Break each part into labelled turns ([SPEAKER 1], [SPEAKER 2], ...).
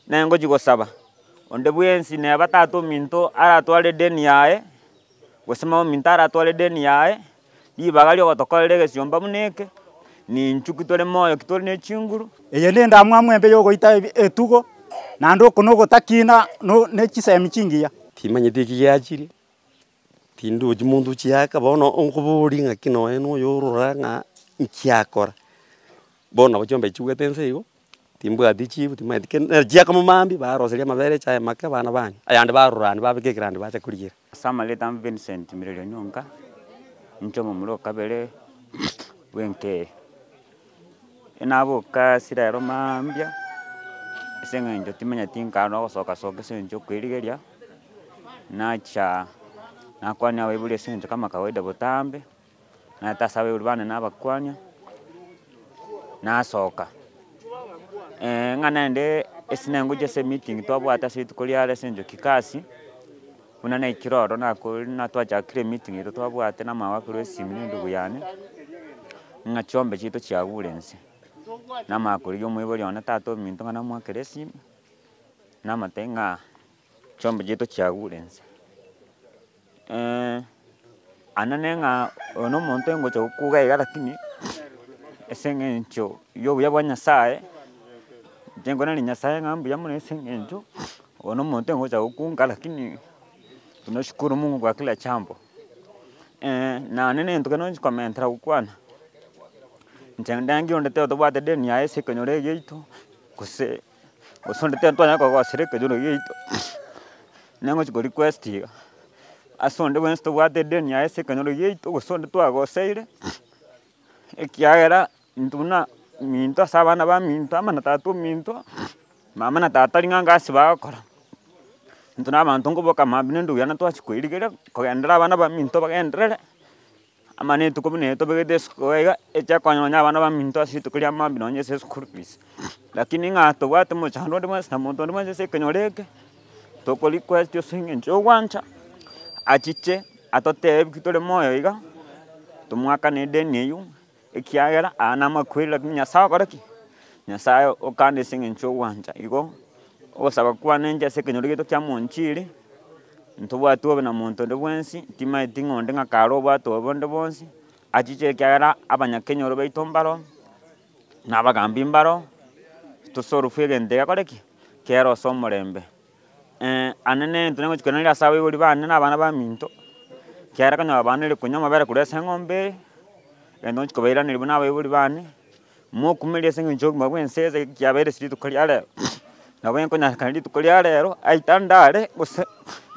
[SPEAKER 1] Naye ngochia gosaba, onde bwensi neba tata ominto aratware edeni yaye, gose mama ominto aratware edeni yaye, ribaga ria ogotokorera egesiomba buna eke, ninchu ki tore moyo ki tore na echinguru.
[SPEAKER 2] Eye nendamwamu embe y'ogoita etugo, naende oko nogotakina ne chisemi chingiya.
[SPEAKER 3] Timanyeti eki giachire, tindochi monto ochiaka bono onkobori ng'aki nonya na oyo orora ng'a nki akora. Bono nabo chiombe chigwete inse igo, timbwati chibu timanyeti kende, nere chiakama mambia baroseria amabere echae make abana banywa, ayande barurani babeka ekerandi bacha koriera.
[SPEAKER 1] Ase amarieta a Vincent Mireri Onyonka, inche omomura o kabere bw'enka eye. Naboka ase rero maambia, ase eng'encho timanyeti nkare na ogosoka soka ase eng'encho ya okoerigeria, nacha nakwania abaibori ase eng'encho kama kawaida botambe. Naete ase abaibori bane nabakwania, nasoka. Ng'a naende ase nangochia ase emeeting twabwate ase rituko riare ase eng'encho kikasi, buna naikire ororo nakori natwachakire emeeting yaito twabwate na amagoakerwa esimi na endugu yane, ng'a chiombe chiaito chiagure nse. Namanya korigia omoibori one tata ominto ng'a namoakere esimi, namotebia ng'a chiombe chiaito chiagure nse. Anene ng'a oyo na omonto ongocha gokuga iga lakini ase eng'encho ya obuya bwa Nyasaye, inche nkoiraneria Nyasaye ng'a mbuya mono ase eng'encho, oyo na omonto ongocha gokunga lakini tunashukuru Mungu kwa kila jambo. Nonye na egento kende ngochi komentera gokwana, inche ndengi onde taiyo tobwate deni yaye ase ekenyoro eke giaito, gose gose onde taiyo twanyara kogosera ekenyoro giaito. Nengochi ko request iga, ase onde bwensi tobwate edeni yaye ase ekenyoro giaito gose onde twagoseire, ekiagera intwe buna minto ase abana baminto amo na tata ominto, mama na tata tari ng'a ngasi bagokora, intwe na abanto nkoboka mambia na endugu yane twachia koerigeria kogenderera abana baminto bagenderere. Ama ne rituko buna eri tobegete esiko iga, echa konya abana baminto ase rituko ria mambia nonye ase eschool fees. Lakini ng'a tobwate mochando onde bwensi na monto onde bwensi ase ekenyoro eke, toko request ase eng'encho ya ogwancha, achiche atotebie ki tore moyo iga, tomoakane edeni eywo, ekiagera aya namakweri lakini nyasaye okore ki? Nyasaye okande ase eng'encho ya ogwancha. Igo, ogosaba kwane inche ase ekenyoro giaito kia Monchiri. Ntobwati obobe na monto onde bwensi, timaeti ng'a onde ng'a kare obwate obobe bonde bwonsi, achiche ekiagera abanyakenyoro baito mbaro, na abagambi mbaro, tosolve egento egekore ki? Kere ase omorembe. Ane na egento nagochi koiraneria ase abaibori bane na abana baminto, ekiagera okonyora banire konywa amabere korwa ase eng'ombe eye, egento ngochi kobairaneria buna abaibori bane. Mokumerie ase eng'encho y'obogima bw'ense eye ekiabeire ase rituko ria rero, nabo enkonyarekana rituko ria rero, aye ndare gose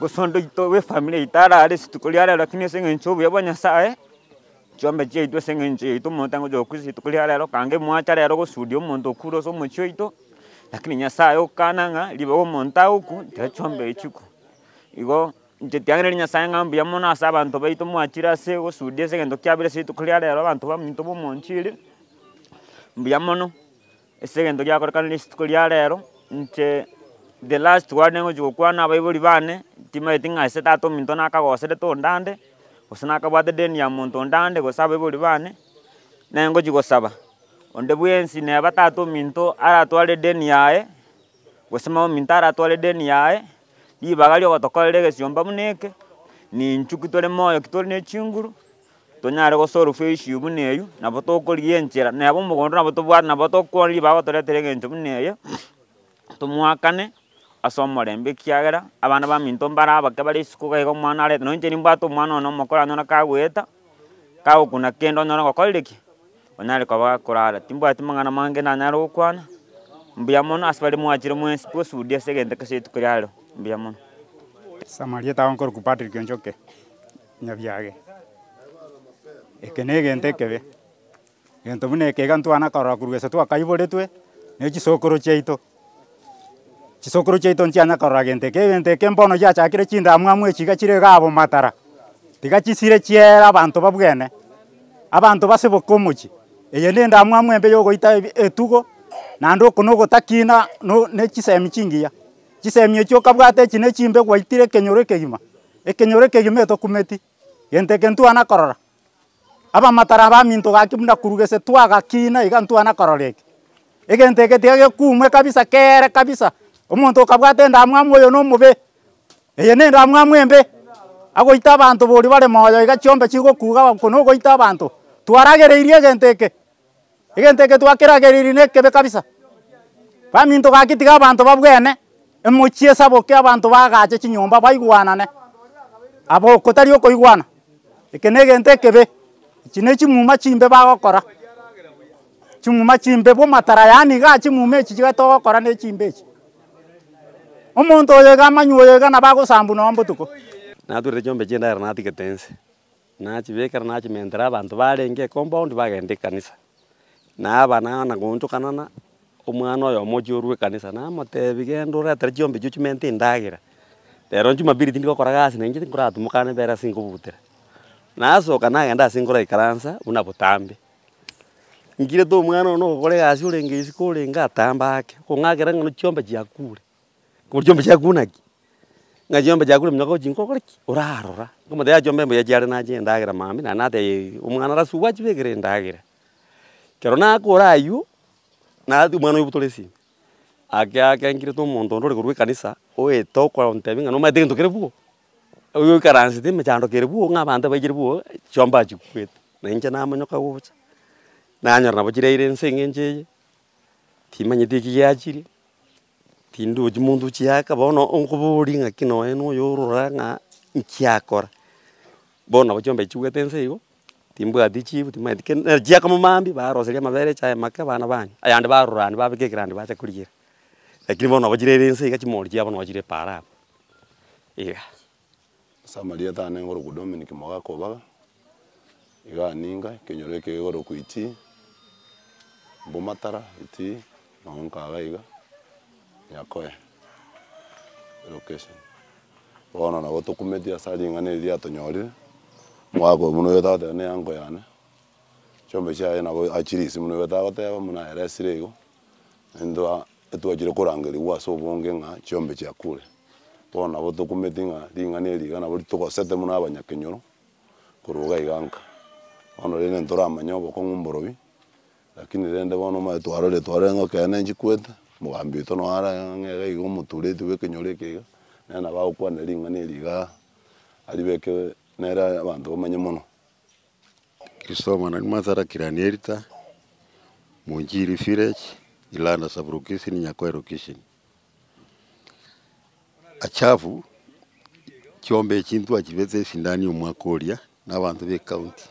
[SPEAKER 1] gose onde oito bwa efamiri yaito arare ase rituko ria rero lakini ase eng'encho y'obuya bwa Nyasaye, chiombe chiaito ase eng'encho yaito omonto agocha gokwa ase rituko ria rero, kanga emwacha rero gosudia omonto okure ase omochie oito, lakini Nyasaye okana ng'a ribaga omonto agokwa, tiga chiombe echi chikwe. Igo. Inche tiangereria Nyasae ng'a mbuya mono ase abanto baito mwachire ase ogosudia ase egento kiabere ase rituko ria rero abanto baminto b'omonchiri, mbuya mono ase egento giakorekana rituko ria rero, inche the last word nigochi gokwana abaibori bane, timanyeti ng'a ase tata ominto nakagoserete onde ande, gose nakabwate deni ya monto onde ande gose abaibori bane, naye ngochi gosaba, onde bwensi neba tata ominto aratware edeni yaye, gose mama ominto aratware edeni yaye. Ribaga riogotokorera egesiomba buna eke, ninchu ki tore moyo ki tore ne chinguru, tonyare gosolve issue buna eywo, nabo tokorigia enchera, neba omogondo nabo tobwate nabo tokwana ribaga gotoretera egento buna eye, tomoakane ase omorembe ekiagera, abana baminto mbare abake bare isiko iga iga omwana arete, nonye inche nimbwate omwana one omokoro anyore kagoeta, kagokuna kende onyore ngokorire ki? Onyare koba gakorara. Timbwati mang'ana mange nanyare gokwana, mbuya mono ase baria mwachire mwensi gosudia ase egento eke ase rituko ria rero, mbuya mono.
[SPEAKER 2] Ase amarieta ao nkorokwa Patrick Onchoke Nyabiage. Eke na egento ekebe, egento buna eke iga ntwana korora korwa gese twakaiboretwe, na chisokoro chiaito, chisokoro chiaito nchianya korora gento eke, egento eke mbono giachakire chindamwamu echi iga chire iga abomatara, tiga chisire chiere abanto babwene. Abanto baseboke omochie, eye nendamwamu embe y'ogoita etugo, naende oko nogotakina ne chisemi chingiya. Chisemi echio okabwate echi ne chimbe gwaitire ekenyoro ekegima, ekenyoro ekegima etokumeti, gento eke ntwana korora. Abamatara abaminto gaki buna korwa gese twagakina iga ntwana korora eke. Egento eke tiga gekumwe kabisa keere kabisa. Omonto okabwata endamwamu oyo na omobe, eye na endamwamu embe, agoita abanto boria bare moyo iga chiombe chigokuga oko na ogoita abanto. Twaragereirie egento eke, egento eke twakeragereirie na ekebe kabisa. Baminto gaki tiga abanto babwene, emochie esaboke abanto bagache chinyomba baigwanane, abo oko tari okoigwana, eke na egento ekebe, echi na echimuma chimbe bagokora. Chimuma chimbe bw'omatara yaani igaa chimuma echi chiga togokora na echimbe echi. Omonto oyo iga amanywe oyo iga nabo agosambwa nonye mbotuko.
[SPEAKER 3] Natwerete chiombe chi'endagera natigete inse, nachibekera nachimentera abanto barenge ecompound bagenda ekanisa. Naba naana goonchokanana, omwana oyomo ochia orwa ekanisa namotebia genda oretere chiombe echio chimente endagera, rero jumapili tindi gokora gasi na inche tinkoratimoka nebere ase nkobutera. Nasoka nagenda ase nkoraikaransa buna botambe. Nkirete omwana one ogokora egasi orenge isiko orenge atambe ake, okong'akera ng'a chiombe chiakure, korwa chiombe chiakure naki? Ng'a chiombe chiakure minyoka gochia inka okore ki? Orarora. Nkomotebia chiombe mbuya chiare nache endagera mambia naende natebia omwana arasubwe achibekere endagera. Ekero nakora aywo, natia omwana oyo obutore esimi, ake ake nkirete omonto onde ore korwa ekanisa, oete okontebia ng'a nomanyete egento kere bwogo. Oyo oikaransete emechando kere bwogo ng'a abanto baikire bwogo, chiombe achikwete, na inche namonyoka gocha, nanyora nabo chireire inse eng'encho eye, timanyeti eki giachire, tindochi monto ochiaka bono onkoboria ng'aki nonye na oyo orora ng'a nki akora. Bono nabo chiombe chigwete inse igo, timbwati chibu timanyeti kende, nere chiaka mambia baroseria amabere echae make abana banywa, ayande barurani babeka ekerandi bacha koriera. Lakini bono nabo chireire inse iga chimori chiabo nabo chire epaara abwo. Iga.
[SPEAKER 4] Ase amarieta ane ngorokwa Dominic Mogaka Obaga, iga ninga ekenyoro eke gegorokwa Itii, Mbomatara Itii, noo nkaga iga, Nyakoe elocation. Bono nabo tokumeti ase ring'ana eri riatonyorire, omogaka oyo buna oyo tagoteba ne eanko yane, chiombe chiaye nabo achirisia buna oyo tagoteba buna aeresire igo, naintwe Etwachire korangerigwa ase obonge ng'a chiombe chiakure. Bono nabo tokumeti ng'a ring'ana eri iga nabo ritogosete buna abanyakenyoro korwa iga iga nka. Bono rende ntoramanye obokong'u mborobi, lakini rende bono omanye twarorire twarorire ng'a ekeene nchikwete, omogambi oito noo are ang'e iga iga omotureti bwa ekenyoro eke iga, nere nabo agokwanera ring'ana eri igaa, aribeke nere abanto bamanye mono.
[SPEAKER 5] Kristo Omwana Masara Kirani Erita, Monjiri Village, Ilanda Sub-location, Nyakoe Location. Achafu, chiombe echi ntwachibete esindani omwaka oria na abanto ba ecounty.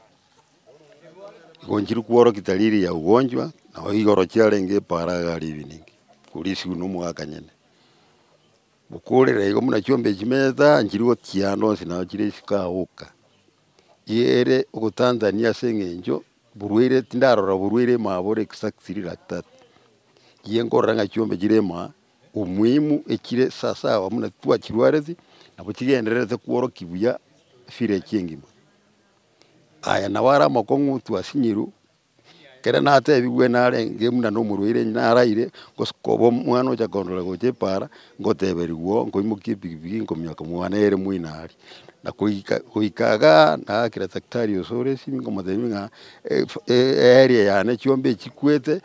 [SPEAKER 5] Igo nchiri kworokia dalili ya ugonjwa, nabo igoro chiarenge epaara iga aria evening, korisiwa na omogaka nyene. Gokorera igo buna chiombe echi chimenyete nchiri gotiana onsi nabo chire isiko agoka. Ere ogotanzania ase eng'encho borwaire tindarora borwaire mabore exactly like that. Rigiya nkorora ng'a chiombe chire maa, omuhimu echire sawasawa buna twachirwareti, nabo chigendererete kworokia buya village engima. Aya nabo are amakong'u twasinyirwe. Ekero natebigwe narenge buna na omorwaire naraire, gose koba omwana ocha kondora gocha epaara, ngoteberigwa oo nkoimokia epikipiki nkominyoka mwane ere moino aria. Na koika goika igaa, naakera daktari osoro esimi nkomotebia ng'a earea yane chiombe echikwete,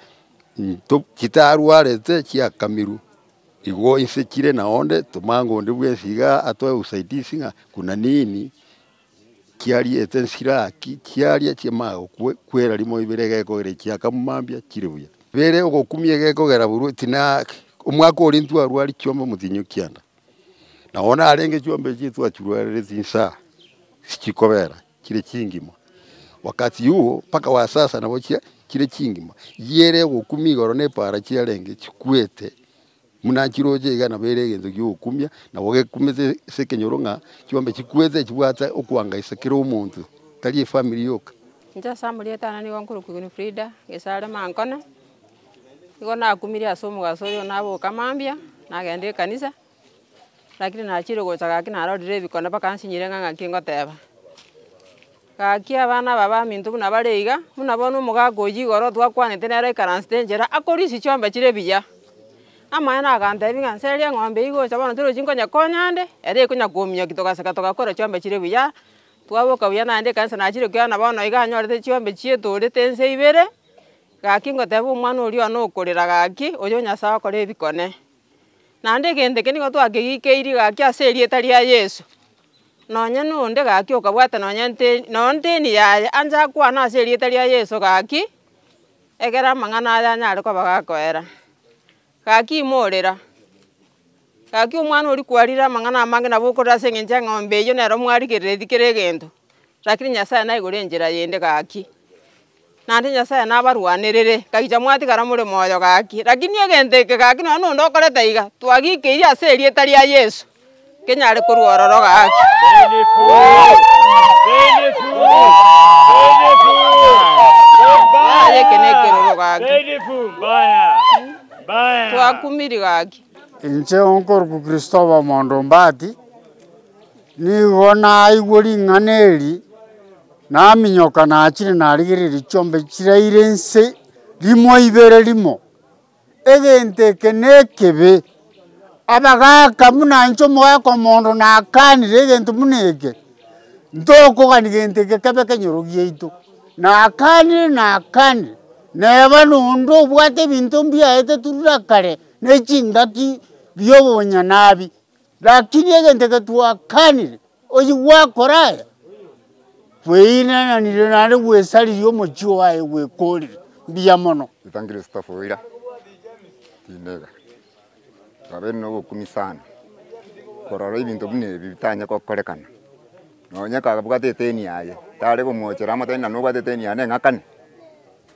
[SPEAKER 5] nto chitarwarete chiakamirwe, igo inse chire naonde tomange onde bwensi igaa atoe usaidizi ng'a kuna nini. Chiariete nsiraki, chiaria chiamanya gokwe kwera rimo ibere egekogera chiakamambia chire buya. Bere ogokumia egekogera borwe tina omwaka oria ntwarwari chiombe omotienyi o kianda. Nabo narenge chiombe echi twachirwarereti insaa, sichikobera chire chingima. Wakati huo mpaka wa sasa nabo chia chire chingima, riere ogokumia igoro na epaara chiarenge chikwete. Buna nchiroche iga nabo ere egento gi'ogokumia, nabo gekumete ase ekenyoro ng'a chiombe chikwete chibwate okoangaisa kera omonto, tari efamiri yoka.
[SPEAKER 6] Inche ase amarieta ane nigo nkorokwa Winifrida Gesare Mankone, nigo nakumirie ase omogaso oyo naboka mambia, nagenda ekanisa, lakini nachire gocha gaki narorire ebikone mpaka nsinyire ng'a ng'aki ngoteba. Gaki abana aba baminto buna bare iga, buna bono omogaka oyio igoro twakwanete nere aikaransete enchera, akorisia chiombe chire buya. Amaene agantebia ng'a nserie eng'ombe eywo gocha bono torochi nkonyekonya ande, ere ekonya kominyokia togaseka togakora chiombe chire buya, twaboka buya naende ekanisa nachire koyana bono iga anyorete chiombe chietorete inse ibere, gaki ngoteba omwana oria one okorera gaki, oyo Nyasaye okore ebikone. Naende egento eke nigo twakegikeirie gaki ase erieta ria Yeso, nonye na onde gaki okabwata nonye nte nonye nteni yaye anche akwane ase erieta ria Yeso gaki, ekero amang'ana aya anyare koba gakoera. Gaki imorera, gaki omwana oria kwarire amang'ana amange nabo okorora ase eng'encho eng'ombe eywo nero mwarigereretie kera egento, lakini Nyasaye naigure enchera yende gaki. Naende Nyasaye nabarwanerere, kagicha mwatigara more moyo gaki, lakini egento eke gaki nonye na onde okoreta iga, twagikeirie ase erieta ria Yeso, kenyare korwa ororo gaki. Yaya eke na ekeroro gaki, twakumirie gaki.
[SPEAKER 7] Inche nkorokwa Christopher Omondo Ombati, nigo naigwa ring'ana eri, naminyoka nachire narigereria chiombe chiraire nse rimo ibere rimo. Egento eke nekebe, abagaka buna inche omogaka omondo nakanire egento buna eke, ntokogania gento eke kebe ekenyoro giaito, nakanire nakanire, neba nonde obwate ebinto mbiaete turure kare na chingaki bia obonyanabi, lakini egento eke twakanire, oyio gwakora aya, kweinananire naende gwesaririe omochie oo aye gwekorire, mbuya mono.
[SPEAKER 8] Tata Christopher Oira, Tindega, twabeire na ogokumia sana, korora ebinto buna ebi bitanye gokorekana, nonye kabwate eteni yaye, tare komochera amotebie ng'a nobwate eteni yane ng'akane,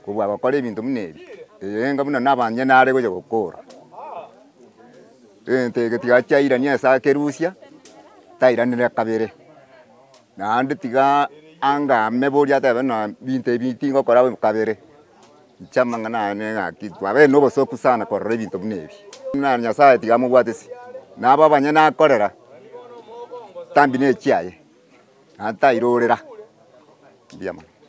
[SPEAKER 8] kobua gokora ebinto buna ebi, eye enga buna nabanyene are gocha gokora. Egento eke tiga chiairania ase akerusia, tairanera kabere, naende tiga anga ameborie atebe ng'a binto ebi tingokora kabere. Inche amang'ana aya ne ng'aki, twabeire na obosoku sana korora ebinto buna ebi. Buna Nyasaye tiga amobwate nabo abanyene akorera, tambi ne echiaye, naende tairorera, mbuya mono.